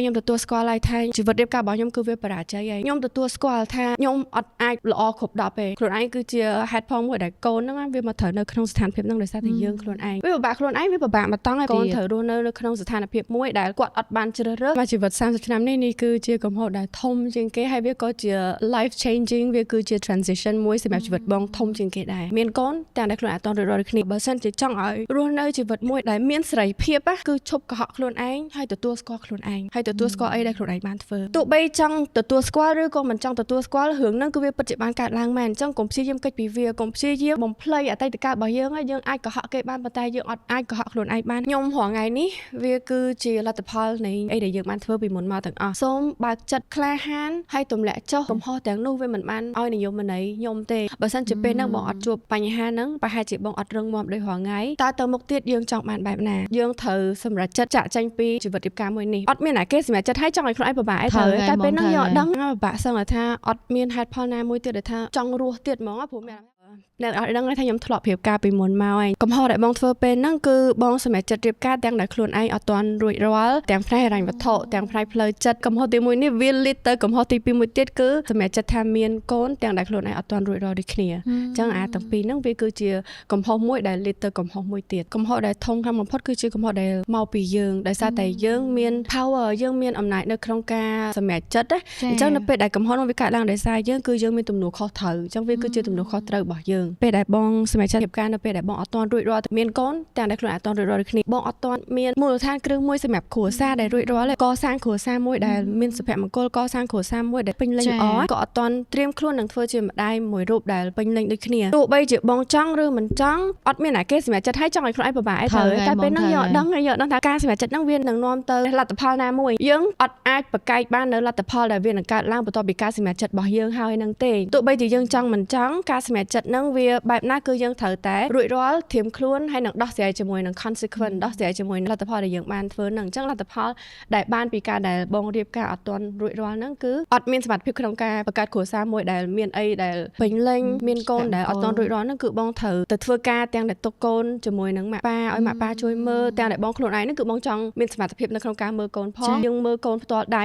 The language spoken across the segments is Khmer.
ខ្ញុំទទួលស្គាល់ហើយថាជីវិតរៀបការរបស់ខ្ញុំគឺវាបរាជ័យហើយខ្ញុំទទួលស្គាល់ថាខ្ញុំអត់អាចល្អគ្រប់10ទេខ្លួនឯងគឺជាហេតុផលមួយដែលកូនហ្នឹងវាមកត្រូវនៅក្នុងស្ថានភាពហ្នឹងដោយសារតែយើងខ្លួនឯងវាពិបាកខ្លួនឯងវាពិបាកមកតង់ហើយកូនត្រូវរស់នៅនៅក្នុងស្ថានភាពមួយដែលគាត់អត់បានជ្រើសរើសមកជីវិត30ឆ្នាំនេះនេះគឺជាកំហុសដែលធំជាងគេហើយវាក៏ជា life changing វាគឺជា transition មួយសម្រាប់ជីវិតបងធំជាងគេដែរមានកូនទាំងដែលខ្លួនឯងអត់ទាន់រួចរាល់ដូចគ្នាបើសិនជាចង់ឲ្យរស់នៅជីវិតមួយដែលមានសេរីភាពណាគឺឈប់កុហកខ្លួនឯងហើយទទួលស្គាល់ខ្លួនឯងហើយទទួលស្គាល់អីដែលខ្លួនឯងបានធ្វើទោះបីចង់ទទួលស្គាល់ឬក៏មិនចង់ទទួលស្គាល់រឿងហ្នឹងគឺវាពិតជាបានកើតឡើងមែនអញ្ចឹងកុំព្យាយាមគេចពីវាកុំព្យាយាមបំភ្លៃអតីតកាលរបស់យើងហើយយើងអាចកុហកគេបានប៉ុន្តែយើងអត់អាចកុហកខ្លួនឯងបានខ្ញុំរាល់ថ្ងៃនេះវាគឺជាលទ្ធផលនៃអីដែលយើងបានធ្វើពីមុនមកទាំងអស់សូមបើកចិត្តក្លាហានហើយទម្លាក់ចុះកំហុសទាំងនោះវាមិនបានឲ្យនិយមន័យខ្ញុំទេបើសិនជាពេលហ្នឹងបងអត់ជួបបញ្ហាហ្នឹងប្រហែលជាបងអត់រឹងមាំដូចរាល់ថ្ងៃតើទៅមុខទៀតយើងចង់បានបែបណាយើងត្រូវសម្រេចចិត្តចាក់ចេញពីជីវិតរៀបការមួយនេះអត់មានអ្នកគេសម្រេចចិត្តឲ្យចង់ឲ្យខ្លួនឯងពិបាកអីត្រូវតែពេលហ្នឹងយើងអត់ដឹងពិបាកសឹងតែថាអត់មានហេតុផលណាមួយទៀតដែលថាចង់រស់ទៀតហ្មងព្រោះមានអ្នកអត់ដឹងថាខ្ញុំធ្លាប់រៀបការពីមុនមកឯងកំហុសដែលបងធ្វើពេលហ្នឹងគឺបងសម្រេចចិត្តរៀបការទាំងដែលខ្លួនឯងអត់ទាន់រួចរាល់ទាំងផ្នែកហិរញ្ញវត្ថុទាំងផ្នែកផ្លូវចិត្តកំហុសទី1នេះវា lead ទៅកំហុសទី2មួយទៀតគឺសម្រេចចិត្តថាមានកូនទាំងដែលខ្លួនឯងអត់ទាន់រួចរាល់ដូចគ្នាអញ្ចឹងអាទាំងពីរហ្នឹងវាគឺជាកំហុសមួយដែល lead ទៅកំហុសមួយទៀតកំហុសដែលធំខ្លាំងបំផុតគឺជាកំហុសដែលមកពីយើងដោយសារតែយើងមាន power យើងមានអំណាចនៅក្នុងការសម្រេចចិត្តណាអញ្ចឹងនៅពេលដែលកំហុសនោះវាកើតឡើងដោយសារយើងគឺយើងមានទំនួលខុសត្រូវអញ្ចឹងវាគឺជាទំនួលខុសត្រូវរបស់យើងពេលដែលបងសម្រេចចិត្តរៀបការនៅពេលដែលបងអត់ទាន់រួចរាល់មានកូនទាំងដែលខ្លួនអត់ទាន់រួចរាល់ដូចគ្នាបងអត់ទាន់មានមូលដ្ឋានគ្រឹះមួយសម្រាប់គ្រួសារដែលរួចរាល់ទេកសាងគ្រួសារមួយដែលមានសុភមង្គលកសាងគ្រួសារមួយដែលពេញលេញល្អក៏អត់ទាន់ត្រៀមខ្លួននឹងធ្វើជាម្ដាយមួយរូបដែលពេញលេញដូចគ្នាទោះបីជាបងចង់ឬមិនចង់អត់មានអ្នកគេសម្រេចចិត្តឲ្យចង់ឲ្យខ្លួនឯងពិបាកអីត្រូវតែពេលហ្នឹងយើងអត់ដឹងយើងអត់ដឹងថាការសម្រេចចិត្តហ្នឹងវានឹងនាំទៅលទ្ធផលណាមួយយើងអត់អាចប្រកែកបាននៅលទ្ធផលដែលវានឹងកើតឡើងបន្ទាប់ពីការសម្រេចចិត្តរបស់យើងហើយនឹងទេទោះបីជាយើងចង់មិនចង់ការសម្រេចចិត្តហ្នឹងវាបែបណាគឺយើងត្រូវតែរួចរាល់ត្រៀមខ្លួនហើយនឹងដោះស្រាយជាមួយនឹង consequence ដោះស្រាយជាមួយនឹងលទ្ធផលដែលយើងបានធ្វើហ្នឹងអញ្ចឹងលទ្ធផលដែលបានពីការដែលបងរៀបការអត់ទាន់រួចរាល់ហ្នឹងគឺអត់មានសមត្ថភាពក្នុងការបង្កើតគ្រួសារមួយដែលមានអីដែលពេញលេញមានកូនដែលអត់ទាន់រួចរាល់ហ្នឹងគឺបងត្រូវទៅធ្វើការទាំងដែលទុកកូនជាមួយនឹងម៉ាក់ប៉ាឲ្យម៉ាក់ប៉ាជួយមើលទាំងដែលបងខ្លួនឯងហ្នឹងគឺបងចង់មានសមត្ថភាពនៅក្នុងការមើលកូនផងយើងមើលកូនផ្ទាល់ដៃ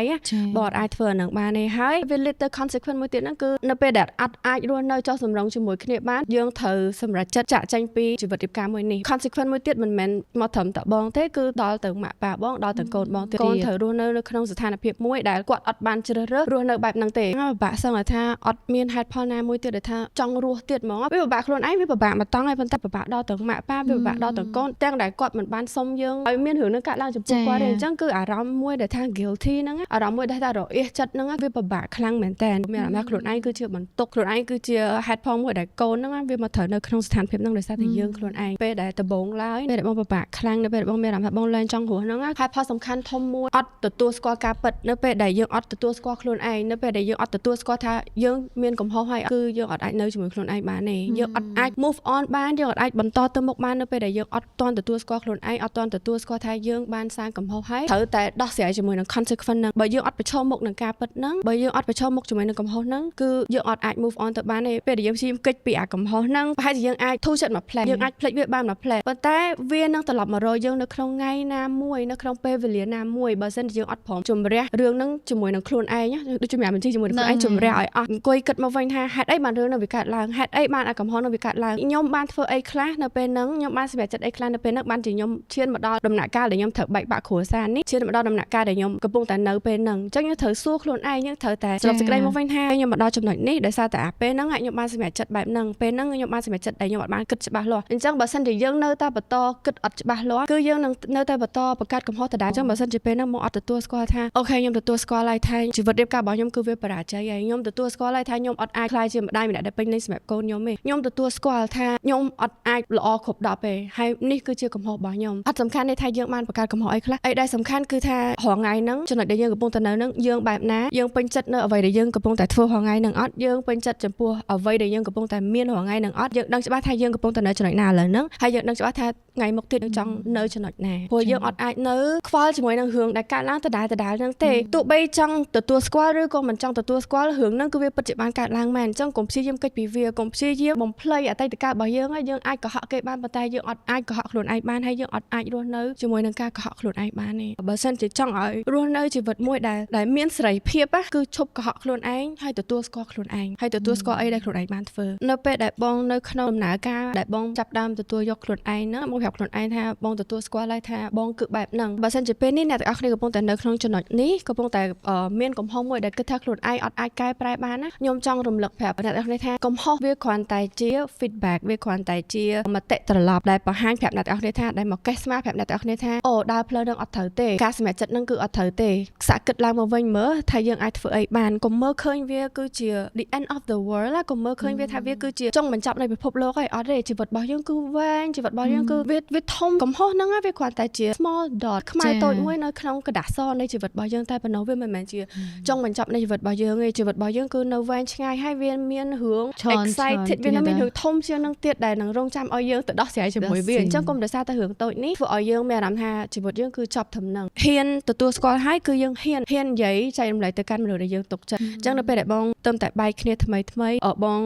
បងអត់អាចធ្វើអាហ្នឹងបានទេហើយវា lead ទៅ consequence មួយទៀតហ្នឹងគឺនៅពេលដែលអត់អាចរស់នៅចុះសម្រុងជាមួយគ្នាបានយើងត្រូវសម្រេចចិត្តចាក់ចេញពីជីវិតរៀបការមួយនេះ consequence មួយទៀតមិនមែនមកត្រឹមតែបងទេគឺដល់ទៅម៉ាក់ប៉ាបងដល់ទៅកូនបងទៀតកូនត្រូវរស់នៅនៅក្នុងស្ថានភាពមួយដែលគាត់អត់បានជ្រើសរើសរស់នៅបែបហ្នឹងទេពិបាកសឹងតែថាអត់មានហេតុផលណាមួយទៀតដែលថាចង់រស់ទៀតហ្មងវាពិបាកខ្លួនឯងវាពិបាកមកតង់ហើយប៉ុន្តែពិបាកដល់ទៅម៉ាក់ប៉ាវាពិបាកដល់ទៅកូនទាំងដែលគាត់មិនបានសុំយើងឲ្យមានរឿងនឹងកើតឡើងចំពោះគាត់ទេអញ្ចឹងគឺអារម្មណ៍មួយដែលថា guilty ហ្នឹងអារម្មណ៍មួយដែលថារអៀសចិត្តហ្នឹងវាពិបាកខ្លាំងមែនតើមានអារម្មណ៍ថាខ្លួនឯងគឺជាបន្ទុកខ្លួនឯងគឺជាហេតុផលមួយដែលកូនហ្នឹងវាមកត្រូវនៅក្នុងស្ថានភាពហ្នឹងដោយសារតែយើងខ្លួនឯងពេលដែលដំបូងឡើយពេលដែលបងពិបាកខ្លាំងនៅពេលដែលបងមានអារម្មណ៍ថាបងលែងចង់រស់ហ្នឹងហេតុផលសំខាន់ធំមួយអត់ទទួលស្គាល់ការពិតនៅពេលដែលយើងអត់ទទួលស្គាល់ខ្លួនឯងនៅពេលដែលយើងអត់ទទួលស្គាល់ថាយើងមានកំហុសហើយគឺយើងអត់អាចនៅជាមួយខ្លួនឯងបានទេយើងអត់អាច move on បានយើងអត់អាចបន្តទៅមុខបាននៅពេលដែលយើងអត់ទាន់ទទួលស្គាល់ខ្លួនឯងអត់ទាន់ទទួលស្គាល់ថាយើងបានសាងកំហុសហើយត្រូវតែដោះស្រាយជាមួយនឹង consequence ហ្នឹងបើយើងអត់ប្រឈមមុខនឹងការពិតហ្នឹងបើយើងអត់ប្រឈមមុខជាមួយនឹងកំហុសហ្នឹងគឺយើងអត់អាច move on ទៅបានទេពេលដែលយើងព្យាយាមគេចពីអាកំហុសហ្នឹងប្រហែលជាយើងអាចធូរចិត្តមួយភ្លែតយើងអាចភ្លេចវាបានមួយភ្លែតប៉ុន្តែវានឹងត្រឡប់មករកយើងនៅក្នុងថ្ងៃណាមួយនៅក្នុងពេលវេលាណាមួយបើសិនជាយើងអត់ព្រមជម្រះរឿងហ្នឹងជាមួយនឹងខ្លួនឯងដូចជំរះបញ្ជីជាមួយនឹងខ្លួនឯងជម្រះឲ្យអស់អង្គុយគិតមកវិញថាហេតុអីបានរឿងហ្នឹងវាកើតឡើងហេតុអីបានអាកំហុសហ្នឹងវាកើតឡើងខ្ញុំបានធ្វើអីខ្លះនៅពេលហ្នឹងខ្ញុំបានសម្រេចចិត្តអីខ្លះនៅពេលហ្នឹងបានជាខ្ញុំឈានមកដល់ដំណាក់កាលដែលខ្ញុំត្រូវបែកបាក់គ្រួសារនេះឈានមកដល់ដំណាក់កាលដែលខ្ញុំកំពុងតែនៅពេលហ្នឹងអញ្ចឹងយើងត្រូវសួរខ្លួនឯងយើងត្រូវតែសរុបសេចក្តីមកវិញថាខ្ញុំមកដល់ចំណុចនេះដោយសារតែអាពេលហ្នឹងខ្ញុំបានសម្រេចចិត្តបែបហ្នឹងពេលហ្នឹងខ្ញុំបានសម្រេចចិត្តដែលខ្ញុំអត់បានគិតច្បាស់លាស់អញ្ចឹងបើសិនជាយើងនៅតែបន្តគិតអត់ច្បាស់លាស់គឺយើងនឹងនៅតែបន្តបង្កើតកំហុសដដែលអញ្ចឹងបើសិនជាពេលហ្នឹងមកអត់ទទួលស្គាល់ថាokay ខ្ញុំទទួលស្គាល់ហើយថាជីវិតរៀបការរបស់ខ្ញុំគឺវាបរាជ័យហើយខ្ញុំទទួលស្គាល់ហើយថាខ្ញុំអត់អាចក្លាយជាម្ដាយម្នាក់ដែលពេញលេញសម្រាប់កូនខ្ញុំទេខ្ញុំទទួលស្គាល់ថាខ្ញុំអត់អាចល្អគ្រប់10ទេហើយនេះគឺជាកំហុសរបស់ខ្ញុំអត់សំខាន់ទេថាយើងបានបង្កើតកំហុសអីខ្លះអីដែលសំខាន់គឺថារាល់ថ្ងៃហ្នឹងចំណុចដែលយើងកំពុងតែនៅហ្នឹងយើងបែបណាយើងពេញចិត្តនៅអ្វីដែលយើងកំពុងតែធ្វើរាល់ថ្ងៃហ្នឹងអត់យើងពេញចិត្តចំពោះអ្វីដែលយើងកំពុងតែ មានរាល់ថ្ងៃនឹងអត់យើងដឹងច្បាស់ថាយើងកំពុងតែនៅចំណុចណាឥឡូវហ្នឹងហើយយើងដឹងច្បាស់ថាថ្ងៃមុខទៀតយើងចង់នៅចំណុចណាព្រោះយើងអត់អាចនៅខ្វល់ជាមួយនឹងរឿងដែលកើតឡើងដដែលដដែលហ្នឹងទេទោះបីចង់ទទួលស្គាល់ឬក៏មិនចង់ទទួលស្គាល់រឿងហ្នឹងគឺវាពិតជាបានកើតឡើងមែនអញ្ចឹងកុំព្យាយាមគេចពីវាកុំព្យាយាមបំភ្លៃអតីតកាលរបស់យើងហើយយើងអាចកុហកគេបានប៉ុន្តែយើងអត់អាចកុហកខ្លួនឯងបានហើយយើងអត់អាចរស់នៅជាមួយនឹងការកុហកខ្លួនឯងបានទេបើសិនជាចង់ឲ្យរស់នៅជីវិតមួយដែលមានសេរីភាពណាគឺឈប់កុហកខ្លួនឯងហើយទទួលស្គាល់ខ្លួនឯងហើយទទួលស្គាល់អីដែលខ្លួនឯងបានធ្វើនៅពេលដែលបងនៅក្នុងដំណើរការដែលបងចាប់ផ្ដើមទទួលយកខ្លួនឯងហ្នឹងបងប្រាប់ខ្លួនឯងថាបងទទួលស្គាល់ហើយថាបងគឺបែបហ្នឹងបើសិនជាពេលនេះអ្នកទាំងអស់គ្នាកំពុងតែនៅក្នុងចំណុចនេះកំពុងតែមានកំហុសមួយដែលគិតថាខ្លួនឯងអត់អាចកែប្រែបានណាខ្ញុំចង់រំលឹកប្រាប់អ្នកទាំងអស់គ្នាថាកំហុសវាគ្រាន់តែជា feedback វាគ្រាន់តែជាមតិត្រឡប់ដែលបង្ហាញប្រាប់អ្នកទាំងអស់គ្នាថាដែលមកកេះស្មាប្រាប់អ្នកទាំងអស់គ្នាថាអូដើរផ្លូវនឹងអត់ត្រូវទេការសម្រេចចិត្តនឹងគឺអត់ត្រូវទេសាកគិតឡើងមកវិញមើលថាយើងអាចធ្វើអីបានកុំមើលឃើញវាគឺជា the end of the world ណាកុំមើលឃើញវាថាវាគឺជាចុងបញ្ចប់នៃពិភពលោកហើយអត់ទេជីវិតរបស់យើងគឺវែងជីវិតរបស់យើងគឺវាធំកំហុសហ្នឹងវាគ្រាន់តែជា small dot ខ្មៅតូចមួយនៅក្នុងក្រដាសសនៃជីវិតរបស់យើងតែប៉ុណ្ណោះវាមិនមែនជាចុងបញ្ចប់នៃជីវិតរបស់យើងទេជីវិតរបស់យើងគឺនៅវែងឆ្ងាយហើយវាមានរឿង ច្រើន excited វានៅមានរឿងធំជាងនឹងទៀតដែលនឹងរងចាំឲ្យយើងទៅដោះស្រាយជាមួយវាអញ្ចឹងកុំដោយសារតែរឿងតូចនេះធ្វើឲ្យយើងមានអារម្មណ៍ថាជីវិតយើងគឺចប់ត្រឹមហ្នឹងហ៊ានទទួលស្គាល់ហើយគឺយើងហ៊ានហ៊ាននិយាយចែករំលែកទៅកាន់មនុស្សដែលយើងទុកចិត្តអញ្ចឹងនៅពេលដែលបងទៅតែបែកគ្នាថ្មីថ្មីប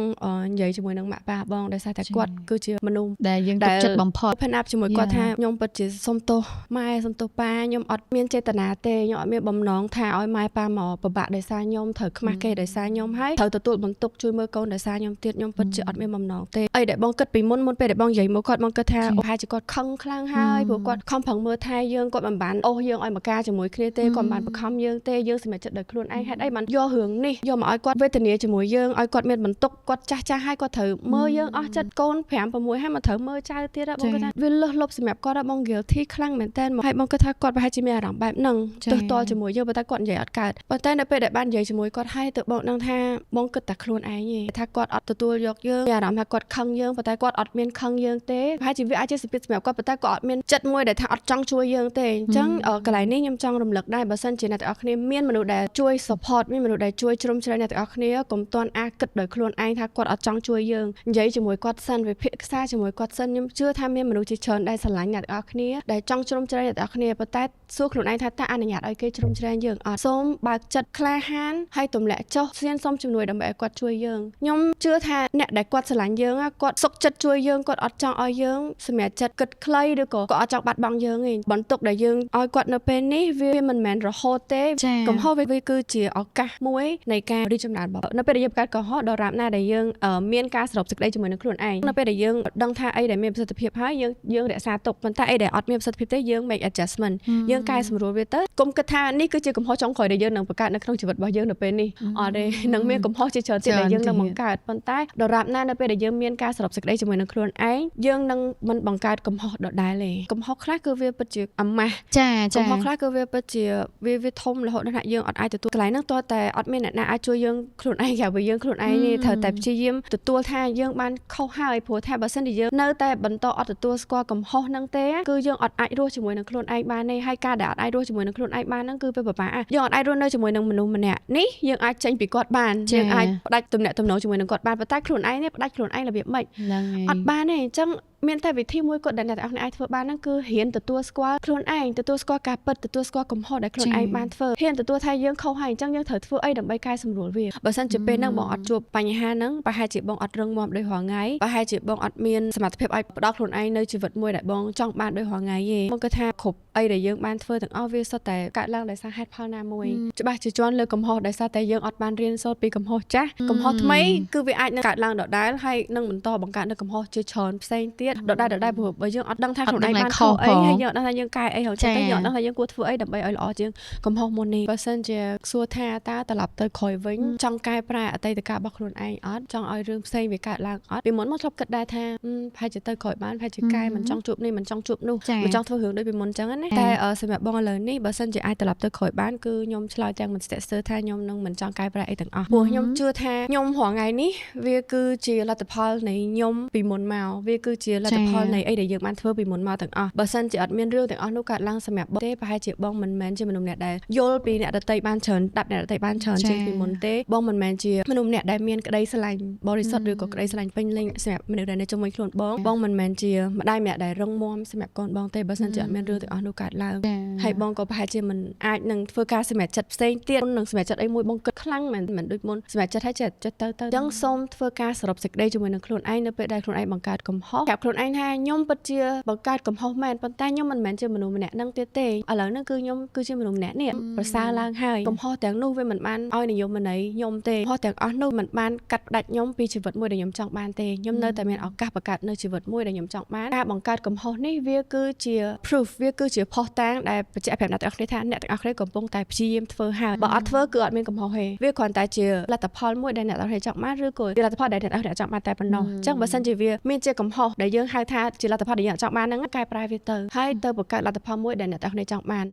ងនិយាយជាមួយនឹងម៉ាក់ប៉ាបងដោយសារតែគាត់គឺជាមនុស្ស ដែលយើងទុកចិត្តបំផុត open up ជាមួយគាត់ថាខ្ញុំពិតជាសុំទោសម៉ែសុំទោសប៉ាខ្ញុំអត់មានចេតនាទេខ្ញុំអត់មានបំណងថាឲ្យម៉ែប៉ាមកពិបាកដោយសារខ្ញុំត្រូវខ្មាស់គេដោយសារខ្ញុំហើយត្រូវទទួលបន្ទុកជួយមើលកូនដោយសារខ្ញុំទៀតខ្ញុំពិតជាអត់មានបំណងទេអីដែលបងគិតពីមុនមុនពេលដែលបងនិយាយមកគាត់បងគិតថាប្រហែលជាគាត់ខឹងខ្លាំងហើយព្រោះគាត់ខំប្រឹងមើលថែយើងគាត់មិនបានអូសយើងឲ្យមកការជាមួយគ្នាទេគាត់មិនបានបង្ខំយើងទេយើងសម្រេចចិត្តដោយខ្លួនឯងហេតុអីបានយករឿងនេះយកមកឲ្យគាត់វេទនាជាមួយយើងឲ្យគាត់មានបន្ទុកគាត់ចាស់ចាស់ហើយគាត់ត្រូវមើលយើងអស់ចិត្តកូន5 6ហើយមកត្រូវមើលចៅទៀតបងគាត់ថាវាលឹះលប់សម្រាប់គាត់បង guilty ខ្លាំងមែនតើហើយបងគិតថាគាត់ប្រហែលជាមានអារម្មណ៍បែបហ្នឹងទើសតល់ជាមួយយើងប៉ុន្តែគាត់និយាយអត់កើតប៉ុន្តែនៅពេលដែលបាននិយាយជាមួយគាត់ហើយទៅបងដឹងថាបងគិតតែខ្លួនឯងទេថាគាត់អត់ទទួលយកយើងមានអារម្មណ៍ថាគាត់ខឹងយើងប៉ុន្តែគាត់អត់មានខឹងយើងទេប្រហែលជាវាអាចជាសម្ពាធសម្រាប់គាត់ប៉ុន្តែគាត់អត់មានចិត្តមួយដែលថាអត់ចង់ជួយយើងទេអញ្ចឹងកន្លែងនេះខ្ញុំចង់រំលឹកដែរបើសិនជាអ្នកទាំងអស់គ្នាមានមនុស្សដែលជួយ support មានមនុស្សដែលជួយជ្រោមជ្រែងអ្នកទាំងអស់គ្នាកុំទាន់អាគិតដោយខ្លួនឯងថាគាត់អត់ចង់ជួយយើងនិយាយជាមួយគាត់សិនវិភាគសារជាមួយគាត់សិនខ្ញុំជឿថាមានមនុស្សជាច្រើនដែលស្រឡាញ់អ្នកទាំងអស់គ្នាដែលចង់ជ្រោមជ្រែងអ្នកទាំងអស់គ្នាប៉ុន្តែសួរខ្លួនឯងថាតើអនុញ្ញាតឲ្យគេជ្រោមជ្រែងយើងអត់សូមបើកចិត្តក្លាហានហើយទម្លាក់ចុះស្រៀនសុំជំនួយដើម្បីឲ្យគាត់ជួយយើងខ្ញុំជឿថាអ្នកដែលគាត់ស្រឡាញ់យើងគាត់សុខចិត្តជួយយើងគាត់អត់ចង់ឲ្យយើងសម្រេចចិត្តគិតខ្លីឬក៏គាត់អត់ចង់បាត់បង់យើងទេបន្ទុកដែលយើងឲ្យគាត់នៅពេលនេះវាមិនមែនរហូតទេកំហុសវាគឺជាឱកាសមួយនៃការរីកចម្រើនរបស់នៅពេលដែលយើងបង្កើតកំហុសដល់រាបណាដែលយើងមានការសរុបសេចក្តីជាមួយនឹងខ្លួនឯងនៅពេលដែលយើងដឹងថាអីដែលមានប្រសិទ្ធភាពហើយយើងយើងរក្សាទុកប៉ុន្តែអីដែលអត់មានប្រសិទ្ធភាពទេយើង make adjustment យើងកែសម្រួលវាទៅកុំគិតថានេះគឺជាកំហុសចុងក្រោយដែលយើងនឹងបង្កើតនៅក្នុងជីវិតរបស់យើងនៅពេលនេះអត់ទេនឹងមានកំហុសជាច្រើនទៀតដែលយើងនឹងបង្កើតប៉ុន្តែដរាបណានៅពេលដែលយើងមានការសរុបសេចក្តីជាមួយនឹងខ្លួនឯងយើងនឹងមិនបង្កើតកំហុសដដែលទេកំហុសខ្លះគឺវាពិតជាអាម៉ាស់ ចាចា កំហុសខ្លះគឺវាពិតជាវាធំរហូតដល់ថាយើងអត់អាចទទួលកន្លែងហ្នឹងតើតែអត់មានអ្នកណាអាចជួយយើងខ្លួនឯងក្រៅពីយើងខ្លួនឯងទេត្រូវតែព្យាយាមទទួលថាយើងបានខុសហើយព្រោះថាបើសិនជាយើងនៅតែបន្តអត់ទទួលស្គាល់កំហុសហ្នឹងទេគឺយើងអត់អាចរស់ជាមួយនឹងខ្លួនឯងបានទេហើយការដែលអត់អាចរស់ជាមួយនឹងខ្លួនឯងបានហ្នឹងគឺវាពិបាកយើងអត់អាចរស់នៅជាមួយនឹងមនុស្សម្នាក់នេះយើងអាចចេញពីគាត់បានយើងអាចផ្ដាច់ទំនាក់ទំនងជាមួយនឹងគាត់បានប៉ុន្តែខ្លួនឯងនេះផ្ដាច់ខ្លួនឯងរបៀបម៉េច ហ្នឹងហើយ អត់បានទេអញ្ចឹងមានតែវិធីមួយគត់ដែលអ្នកទាំងអស់គ្នាអាចធ្វើបានហ្នឹងគឺរៀនទទួលស្គាល់ខ្លួនឯងទទួលស្គាល់ការពិតទទួលស្គាល់កំហុសដែលខ្លួនឯងបានធ្វើហ៊ានទទួលថាយើងខុសហើយអញ្ចឹងយើងត្រូវធ្វើអីដើម្បីកែសម្រួលវាបើសិនជាពេលហ្នឹងបងអត់ជួបបញ្ហាហ្នឹងប្រហែលជាបងអត់រឹងមាំដូចរាល់ថ្ងៃប្រហែលជាបងអត់មានសមត្ថភាពឲ្យផ្ដល់ខ្លួនឯងនៅជីវិតមួយដែលបងចង់បានដូចរាល់ថ្ងៃទេបងគិតថាគ្រប់អីដែលយើងបានធ្វើទាំងអស់វាសុទ្ធតែកើតឡើងដោយសារហេតុផលណាមួយច្បាស់ជាជាន់លើកំហុសដោយសារតែយើងអត់បានរៀនសូត្រពីកំហុសចាស់កំហុសថ្មីគឺវាអាចនឹងកើតឡើងដដែលហើយនឹងបន្តបង្កើតនៅកំហុសជាច្រើនផ្សេងទៀតដដែលដដែលព្រោះបើយើងអត់ដឹងថាខ្លួនឯងបានខុសអីហើយយើងអត់ដឹងថាយើងកែអីហើយចិត្តទៅយើងអត់ដឹងថាយើងគួរធ្វើអីដើម្បីឲ្យល្អជាងកំហុសមុននេះបើសិនជាសួរថាតើត្រឡប់ទៅក្រោយវិញចង់កែប្រែអតីតកាលរបស់ខ្លួនឯងអត់ចង់ឲ្យរឿងផ្សេងវាកើតឡើងអត់ពីមុនមកធ្លាប់គិតដែរថាប្រហែលជាទៅក្រោយបានប្រហែលជាកែមិនចង់ជួបនេះមិនចង់ជួបនោះមិនចង់ធ្វើរឿងដូចពីមុនអញ្ចឹងណាតែសម្រាប់បងឥឡូវនេះបើសិនជាអាចត្រឡប់ទៅក្រោយបានគឺខ្ញុំឆ្លើយទាំងមិនស្ទាក់ស្ទើរថាខ្ញុំនឹងមិនចង់កែប្រែអីទាំងអស់ព្រោះខ្ញុំជឿថាខ្ញុំរាល់ថ្ងៃនេះវាគឺជាលទ្ធផលនៃខ្ញុំពីមុនមកវាគឺជា លទ្ធផលនៃអីដែលយើងបានធ្វើពីមុនមកទាំងអស់បើសិនជាអត់មានរឿងទាំងអស់នោះកើតឡើងសម្រាប់បងទេប្រហែលជាបងមិនមែនជាមនុស្សម្នាក់ដែលយល់ពីអ្នកដទៃបានច្រើនដាប់អ្នកដទៃបានច្រើនជាងពីមុនទេបងមិនមែនជាមនុស្សម្នាក់ដែលមានក្តីស្រឡាញ់បរិសុទ្ធឬក៏ក្តីស្រឡាញ់ពេញលេញសម្រាប់មនុស្សដែលនៅជុំវិញខ្លួនបងបងមិនមែនជាម្ដាយម្នាក់ដែលរឹងមាំសម្រាប់កូនបងទេបើសិនជាអត់មានរឿងទាំងអស់នោះកើតឡើង ចា ហើយបងក៏ប្រហែលជាមិនអាចនឹងធ្វើការសម្រេចចិត្តផ្សេងទៀតនឹងសម្រេចចិត្តអីមួយបងគិតខ្លាំងមិនមិនដូចមុនសម្រេចចិត្តឲ្យចិត្តចិត្តទៅទៅអញ្ចឹងសូមធ្វើការសរុបសេចក្តីជាមួយនឹងខ្លួនឯងនៅពេលដែលខ្លួនឯងបង្កើតកំហុសប្រាប់ខ្លួនឯងថាខ្ញុំពិតជាបង្កើតកំហុសមែនប៉ុន្តែខ្ញុំមិនមែនជាមនុស្សម្នាក់នឹងទៀតទេឥឡូវហ្នឹងគឺខ្ញុំគឺជាមនុស្សម្នាក់នេះប្រសើរឡើងហើយកំហុសទាំងនោះវាមិនបានឲ្យនិយមន័យខ្ញុំទេកំហុសទាំងអស់នោះមិនបានកាត់ផ្ដាច់ខ្ញុំពីជីវិតមួយដែលខ្ញុំចង់បានទេខ្ញុំនៅតែមានឱកាសបង្កើតនៅជីវិតមួយដែលខ្ញុំចង់បានការបង្កើតកំហុសនេះវាគឺជា proof វាគឺជាភស្តុតាងដែលបញ្ជាក់ប្រាប់អ្នកទាំងអស់គ្នាថាអ្នកទាំងអស់គ្នាកំពុងតែព្យាយាមធ្វើហើយបើអត់ធ្វើគឺអត់មានកំហុសទេវាគ្រាន់តែជាលទ្ធផលមួយដែលអ្នកទាំងអស់គ្នាចង់បានឬក៏ជាលទ្ធផលដែលអ្នកទាំងអស់គ្នាចង់បានតែប៉ុណ្ណោះអញ្ចឹងបើសិនជាវាមានជាកំហុសដែលយើងហៅថាជាលទ្ធផលដែលយើងអត់ចង់បានហ្នឹងកែប្រែវាទៅហើយទៅបង្កើតលទ្ធផលមួយដែលអ្នកទាំងអស់គ្នាចង់បាន។